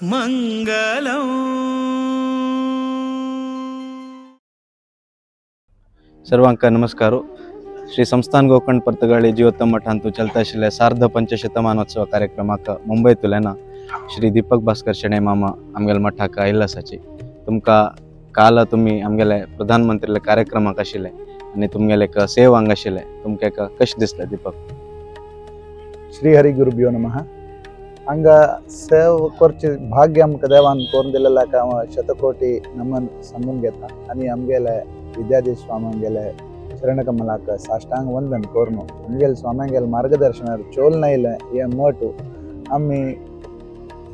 मंगलम. सर्वांक नमस्कार. श्री संस्थान गोकर्ण पर्तगाळी जीवोत्तम मठांतु चलता आशिल्ल्या सार्ध पंचशतमानोत्सव कार्यक्रमाक मुंबयतल्यान श्री दीपक भास्कर शेणै मामा आमगेल्या मठाक आयिल्लो आसाची. तुमकां काल तुमी आमगेले प्रधानमंत्रीले कार्यक्रमाक आशिल्ले आनी तुमगेले एक सेव हांगा आशिल्ले, तुमकां एक कशें दिसलें दीपक? श्री हरि गुरुभ्यो नमः. हांगा सेव करचे भाग्य आमकां देवान करून दिलेल्याक हांव शतकोटी नमन सांगून घेता आनी आमगेले विद्याधीश स्वाम्यांगेले शरणकमलाक साष्टांग वंदन करून आमगेले स्वाम्यांगेले मार्गदर्शनार चोल नयले हे मठ आमी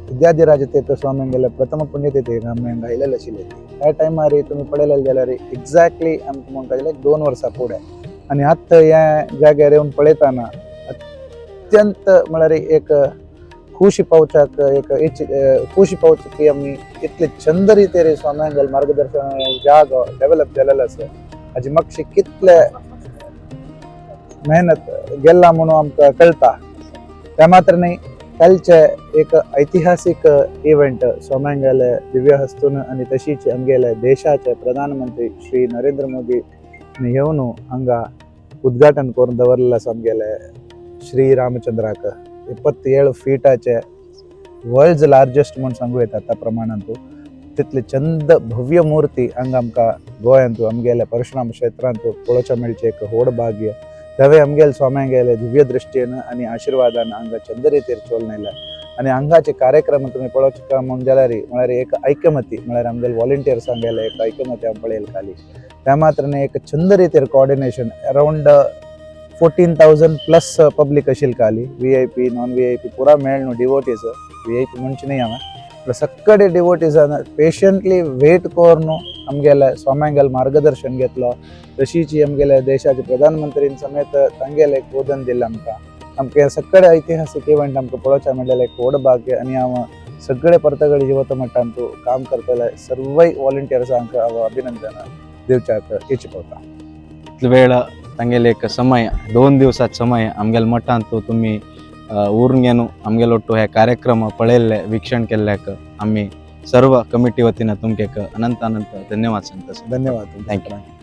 विद्याधिराज तीर्थ स्वाम्यांगेले प्रथम पुण्यतिथी आमी हांगा आयलेले आशिल्ले. ह्या टायमार तुमी पळयलेले जाल्यार एग्जॅक्टली आमकां म्हणपाक जाल्यार 2 वर्सां फुडें आनी आतां ह्या जाग्यार येवन पळयतना अत्यंत म्हळ्यार एक खुशी पावच्याक एक खुशी पावची की आमी इतले चंद रितीर स्वाम्यांगेल मार्गदर्शन जागो डेव्हलप जालेलो आसा. हाजी मागशी कितले मेहनत गेल्ला म्हणून आमकां कळटा. ते मात्र न्ही, कालचे एक ऐतिहासीक इव्हेंट स्वाम्यांगेले दिव्य हस्तून आनी तशीच आमगेले देशाचे प्रधानमंत्री श्री नरेंद्र मोदी येवन हांगा उद्घाटन करून दवरलेलें आसा. आमगेले श्री रामचंद्राक 27 फीटाचे, वर्ल्ड्स लार्जस्ट म्हूण सांगू येता त्या प्रमाणांतू, तितली चंद भव्य मूर्ती हांगा आमकां गोंयांतू आमगेले परशुराम क्षेत्रांतू पळोवच्या मेळचें एक व्हड भाग्य. धवे आमगेले स्वाम्यांगेले दिव्य दृश्टीन आनी आशिर्वादान हांगा चंद रितीर चोलन येयल्या. आनी हांगाचे कार्यक्रम तुमी पळोवचे म्हूण जाल्यार, म्हळ्यार एक ऐकमती, म्हळ्यार आमगेले वॉलंटियर्स हांगेले एक ऐकमती हांव पळयले खाली. त्या मात्र एक Chand रितीर coordination, around 14,000 plus public आशिल्ली खाली, VIP, non VIP पुरा मेळ्ळ डिवोटीज. VIP म्हणचे न्ही हांवें, पूण सगळे डिवोटीजान पेशंटली वेट करून आमगेले स्वाम्यांगेले मार्गदर्शन घेतलो. तशीच आमगेले देशाचे प्रधानमंत्रीन समेत तांगेले एक बोधन दिलें आमकां. आमकां हे सगळे ऐतिहासीक इव्हेंट आमकां पळोवच्या मेळ्ळेलें एक व्हड भाग्य. आनी हांव सगळे पर्तगाळी जिवोत्तम मठांतू काम करतले सर्वय वॉलंटियर्सांक हांव अभिनंदन दिवच्याक इच्छा पावता. इतलो वेळ तांगेले एक समय, 2 दिवसात समय आमगेले मठांत तुमी उरून घेवन आमगेलो ಒಟ್ಟು हे कार्यक्रम पळयल्ले, वीक्षण केल्ल्याक आमी सर्व कमिटी वतीन तुमकां एक अनंत अनंत धन्यवाद सांगता. धन्यवाद. Thank you.